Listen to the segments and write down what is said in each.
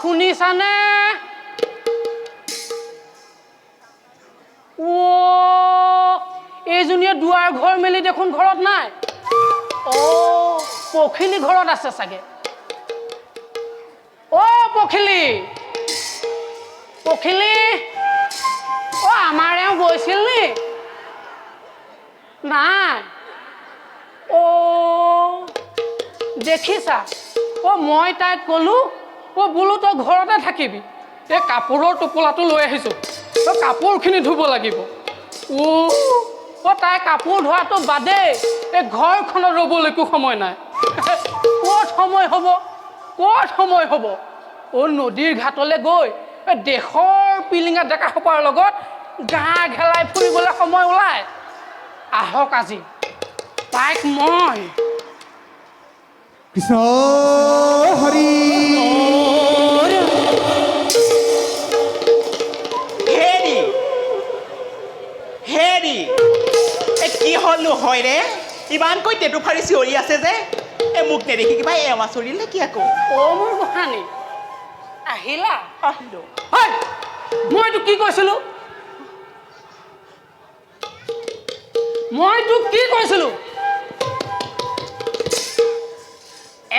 শুনিছানে? অ' এইজনীয়ে দুৱাৰ ঘৰ মেলি দেখোন ঘৰত নাই। অ' পখিলি ঘৰত আছে চাগে। অ' পখিলি, পখিলি, অ' আমাৰ এওঁ গৈছিল নি? নাই। অ' দেখিছা, অ' মই তাইক ক'লো, অ' বোলো তই ঘৰতে থাকিবি, এই কাপোৰৰ টোপোলাটো লৈ আহিছোঁ, তই কাপোৰখিনি ধুব লাগিব। অ' অ' তাই কাপোৰ ধোৱাটো বাদেই, এই ঘৰখনত ৰ'বলৈকো সময় নাই। ক'ত সময় হ'ব, ক'ত সময় হ'ব? অ' নদীৰ ঘাটলৈ গৈ এই দেশৰ পিলিঙা ডেকা সোপাৰ লগত গা ঘেলাই ফুৰিবলৈ সময় ওলায়। আহক আজি তাইক মই। কৃষ্ণ হৰি। হেৰি হেৰি, এ কি হ'লনো হয় ৰে? ইমানকৈ টেটু ফাৰি চিঞৰি আছে যে, এ মোক নেদেখি কিবা এৱা চৰিল নেকি আকৌ? অ' মোৰ গোসানী আহিলা? আহিলো। হয়, মই তোক কি কৈছিলো? মই তোক কি কৈছিলো?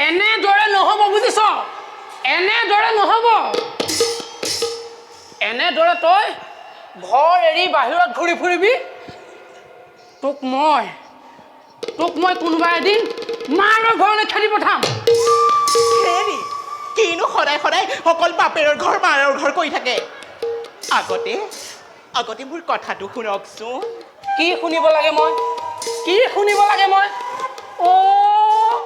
এনেদৰে নহ'ব বুজিছ, এনেদৰে নহ'ব। এনেদৰে তই ঘৰ এৰি বাহিৰত ঘূৰি ফুৰিবি, তোক মই কোনোবা এদিন মাৰৰ ঘৰলৈ খেদি পঠাম। হেৰি, কিনো সদায় সদায় অকল বাপেৰৰ ঘৰ মাৰৰ ঘৰ কৰি থাকে? আগতে আগতে মোৰ কথাটো শুনকচোন। কি শুনিব লাগে মই? কি শুনিব লাগে মই? অ'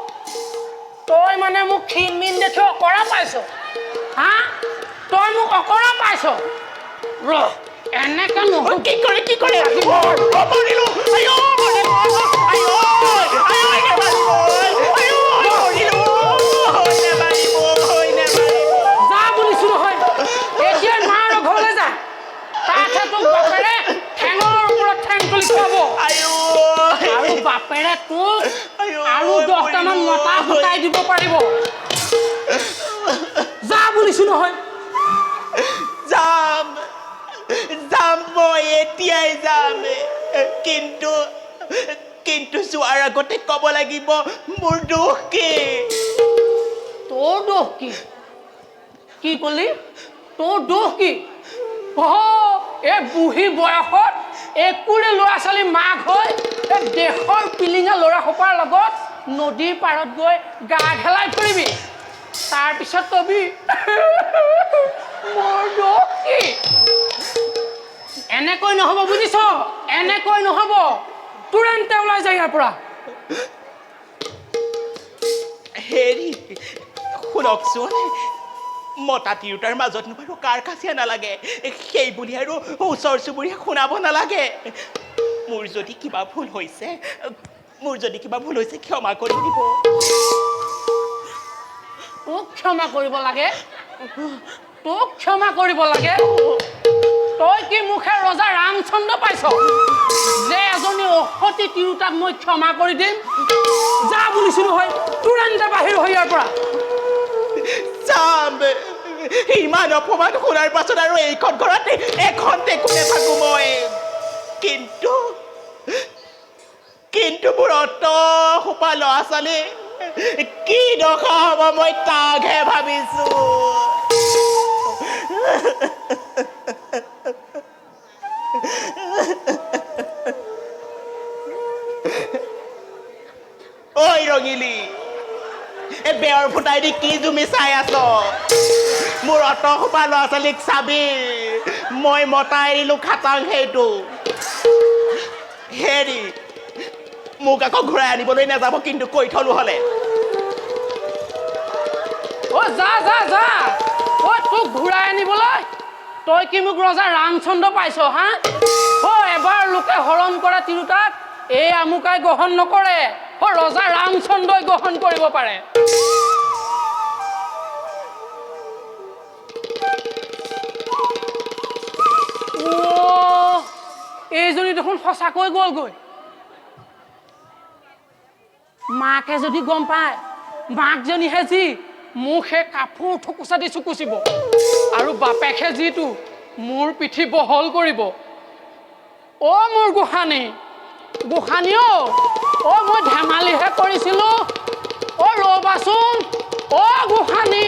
তই মানে মোক ক্ষীণ মিন দেখি অকৰা পাইছ? হা, তই মোক অকৰা পাইছ? ৰহ, এনেকে নহ'ব। কি কৰে কি কৰে? মৰিলো, আইঅ মৰিলো, আইঅ আইঅ নেমাৰিব, আইঅ মৰিলো, নেমাৰিব, নেমাৰিব। যা বুলিছো নহয়, এতিয়াই মাৰ ঘৰলৈ যা। তাতহে তোক বাপেৰে ঠেঙৰ ওপৰত ঠেং তুলি খুৱাব। আইঅ আৰু বাপেৰে তোক আইঅ, আৰু 10টামান মৰিলো। মতা গোটাই দিব পাৰিব। যা বুলিছো নহয়। যাম যাম, মই এতিয়াই যাম। কিন্তু কিন্তু যোৱাৰ আগতে ক'ব লাগিব মোৰ দুখ কি। তোৰ দোষ কি? কি কলি? তোৰ দোষ কি? অ' এই বুঢ়ী বয়সত একোৰে ল'ৰা ছোৱালী মাক হৈ এই দেশৰ পিলিঙা ল'ৰা সোপাৰ লগত নদীৰ পাৰত গৈ গা ঘেলাই ফুৰিবি, তাৰপিছত কবি মোৰ দোষ কি? এনেকৈ নহ'ব বুজিছ, এনেকৈ নহ'ব। তুৰন্তে ওলাই যায় ইয়াৰ পৰা। হেৰি শুনকচোন, মতা তিৰোতাৰ মাজতনো বাৰু কাৰ কাজিয়া নালাগে? সেই বুলি আৰু ওচৰ চুবুৰীয়া শুনাব নালাগে। মোৰ যদি কিবা ভুল হৈছে, মোৰ যদি কিবা ভুল হৈছে ক্ষমা কৰি দিব। তোক ক্ষমা কৰিব লাগে? তোক ক্ষমা কৰিব লাগে? তই কি মুখে ৰজা ৰামচন্দ্ৰ পাইছ যে এজনী অসতী তিৰোতাক মই ক্ষমা কৰি দিম? যা বুলিছো নহয়, তুৰন্তে বাহিৰ হৈ ইয়াৰ পৰা। যাম। ইমান অপমান শুনাৰ পাছত আৰু এইখন ঘৰত এখন টেকো নাথাকো মই। কিন্তু কিন্তু মোৰ অত সোপা ল'ৰা ছোৱালী কি দশা হ'ব মই তাকহে ভাবিছো। ঐ ৰঙিলী, এই বেৰৰ ফুটাই দি কি জুমি চাই আছ? মোৰ অত সোপা ল'ৰা ছোৱালীক চাবি, মই মতা এৰিলো খাটাং সেইটো। হেৰি মোক আকৌ ঘূৰাই আনিবলৈ নাযাব কিন্তু, কৈ থলো হ'লে। অ' যা যা যা। অ' তোক ঘূৰাই আনিবলৈ তই কি মোক ৰজা ৰামচন্দ্ৰ পাইছ? হা, অ' এবাৰ লোকে হৰণ কৰা তিৰোতাক এই আমুকাই গ্ৰহণ নকৰে, অ' ৰজা ৰামচন্দ্ৰই গ্ৰহণ কৰিব পাৰে। অ' এইজনী দেখোন সঁচাকৈ গ'লগৈ। মাকে যদি গম পায়, মাকজনীহে যি মোক সেই কাপোৰ থুকুচা দি চুকুচিব আৰু বাপেকে যিটো মোৰ পিঠি বহল কৰিব। অ' মোৰ গোসানী, গোসানী অ', অ' মই ধেমালিহে কৰিছিলোঁ। অ' ৰ'বাচোন, অ' গোসানী।